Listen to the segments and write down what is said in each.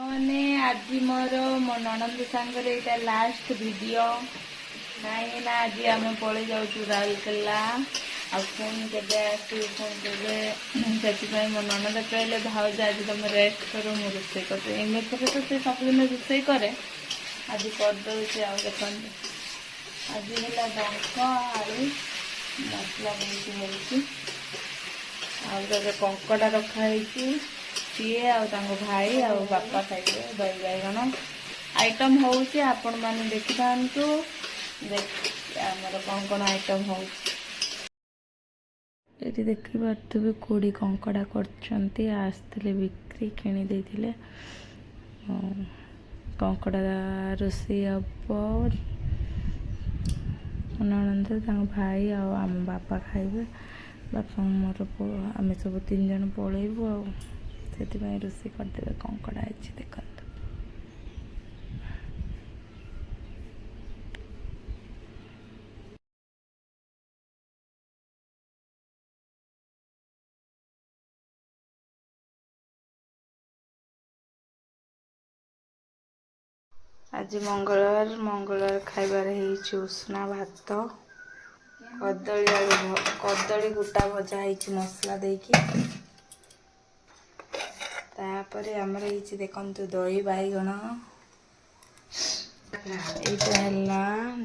ମାନେ ଆଜି ମୋର ମୋ ନଣନ୍ଦ ସାଙ୍ଗରେ ଏଇଟା ଲାଷ୍ଟ ଭିଡ଼ିଓ, କାହିଁକି ନା ଆଜି ଆମେ ପଳେଇ ଯାଉଛୁ ରାଉରକେଲା ଆଉ ପୁଣି କେବେ ଆସିବୁ ପୁଣି କେବେ। ସେଥିପାଇଁ ମୋ ନଣନ୍ଦ କହିଲେ, ଭାଉଜ ଆଜି ତମେ ରେଷ୍ଟ କର, ମୁଁ ରୋଷେଇ କରିଦେବି। ଏମିତିରେ ତ ସେ ସବୁଦିନ ରୋଷେଇ କରେ, ଆଜି କରିଦେଉଛି। ଆଉ ଦେଖନ୍ତୁ, ଆଜି ହେଲା ଡଙ୍କ ଆଳୁ ମସଲା ଦେଇକି ହେଇଛି ଆଉ ତାପରେ କଙ୍କଡ଼ା ରଖା ହେଇଛି। ସିଏ ଆଉ ତାଙ୍କ ଭାଇ ଆଉ ବାପା ଖାଇବେ। ଦହି ବାଇଗଣ ଆଇଟମ୍ ହେଉଛି, ଆପଣମାନେ ଦେଖିଥାନ୍ତୁ ଦେଖ ଆମର କ'ଣ କ'ଣ ଆଇଟମ୍ ହେଉଛି। ଏଠି ଦେଖିପାରୁଥିବେ, ଖୁଡ଼ି କଙ୍କଡ଼ା କରୁଛନ୍ତି। ଆସିଥିଲେ ବିକ୍ରି, କିଣି ଦେଇଥିଲେ। କଙ୍କଡ଼ା ରୋଷେଇ ହେବ। ନଣନ୍ଦ, ତାଙ୍କ ଭାଇ ଆଉ ଆମ ବାପା ଖାଇବେ। ବାପା ମୋର ଆମେ ସବୁ ତିନି ଜଣ ପଳେଇବୁ ଆଉ ସେଥିପାଇଁ ରୋଷେଇ କରିଦେବେ। କଙ୍କଡ଼ା ଅଛି, ଦେଖନ୍ତୁ। ଆଜି ମଙ୍ଗଳବାର। ମଙ୍ଗଳବାର ଖାଇବାରେ ହେଇଛି ଉଷୁନା ଭାତ, କଦଳୀ ଆଳୁ, କଦଳୀ ଗୋଟା ଭଜା ହେଇଛି ମସଲା ଦେଇକି। ତାପରେ ଆମର ହେଇଛି, ଦେଖନ୍ତୁ, ଦହି ବାଇଗଣ। ଏଇଟା ହେଲା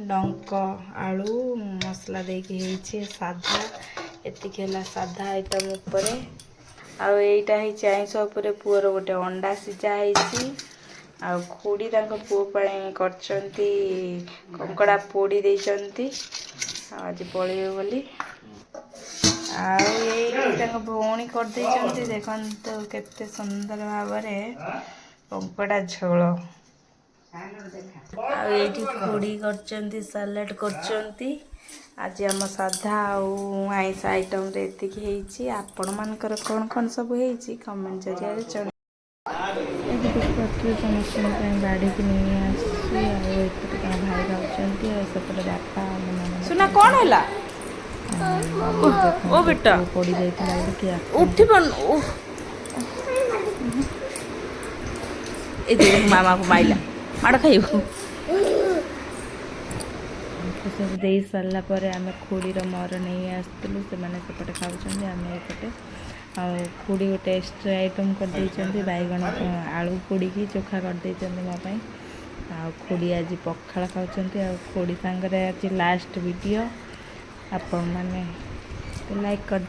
ଡଙ୍କ ଆଳୁ ମସଲା ଦେଇକି ହେଇଛି ସାଧା। ଏତିକି ହେଲା ସାଧା ଆଇଟମ୍ ଉପରେ। ଆଉ ଏଇଟା ହେଇଛି ଆଇଁଷ ଉପରେ। ପୁଅର ଗୋଟେ ଅଣ୍ଡା ସିଝା ହେଇଛି। ଆଉ ଖୁଡ଼ି ତାଙ୍କ ପୁଅ ପାଇଁ କରିଛନ୍ତି, କଙ୍କଡ଼ା ପୋଡ଼ି ଦେଇଛନ୍ତି ଆଉ ଆଜି ପଳେଇବେ ବୋଲି। ଆଉ ଏଇଠି ତାଙ୍କ ଭଉଣୀ କରିଦେଇଛନ୍ତି, ଦେଖନ୍ତୁ କେତେ ସୁନ୍ଦର ଭାବରେ କଙ୍କଡ଼ା ଝୋଳ। ଆଉ ଏଇଠି ଖୁଡ଼ି କରିଛନ୍ତି, ସାଲାଡ଼ କରିଛନ୍ତି। ଆଜି ଆମ ସାଧା ଆଉ ଆଇଁଷ ଆଇଟମ୍ରେ ଏତିକି ହେଇଛି। ଆପଣମାନଙ୍କର କ'ଣ କ'ଣ ସବୁ ହେଇଛି, କମେଣ୍ଟ ଜରିଆରେ ଜଣାଇବେ। ଏଠି ଦେଖିପାରୁଥିବେ, ସମସ୍ତଙ୍କ ପାଇଁ ବାଢ଼ିକି ନେଇ ଆସିଛି। ଆଉ ଏପଟେ ତାଙ୍କ ଭାଇ ଖାଉଛନ୍ତି ଆଉ ସେପଟେ ବାପା ଆଉ ମୋ ନଣନ୍ଦ। ସୁନା, କ'ଣ ହେଲା? ଓ ବେଟା। ପଡ଼ି ଯାଇଥିଲା ବୋଲି କି ଉଠି ପାରୁନୁ। ଏ ଦେଖ, ମାମାକୁ ମାଇଲା, ମାଡ଼ ଖାଇବୁ। ସବୁ ଦେଇ ସାରିଲା ପରେ ଆମେ ଖୁଡ଼ିର ମୋର ନେଇ ଆସିଥିଲୁ। ସେମାନେ ସେପଟେ ଖାଉଛନ୍ତି, ଆମେ ଏପଟେ। ଆଉ ଖୁଡ଼ି ଗୋଟେ ଏକ୍ସଟ୍ରା ଆଇଟମ୍ କରିଦେଇଛନ୍ତି, ବାଇଗଣ ଆଳୁ ପୋଡ଼ିକି ଚୋଖା କରିଦେଇଛନ୍ତି ମୋ ପାଇଁ। ଆଉ ଖୁଡ଼ି ଆଜି ପଖାଳ ଖାଉଛନ୍ତି। ଆଉ ଖୁଡ଼ି ସାଙ୍ଗରେ ଆଜି ଲାଷ୍ଟ ଭିଡ଼ିଓ। ଆପଣମାନେ ଲାଇକ୍ କରିଦେବେ।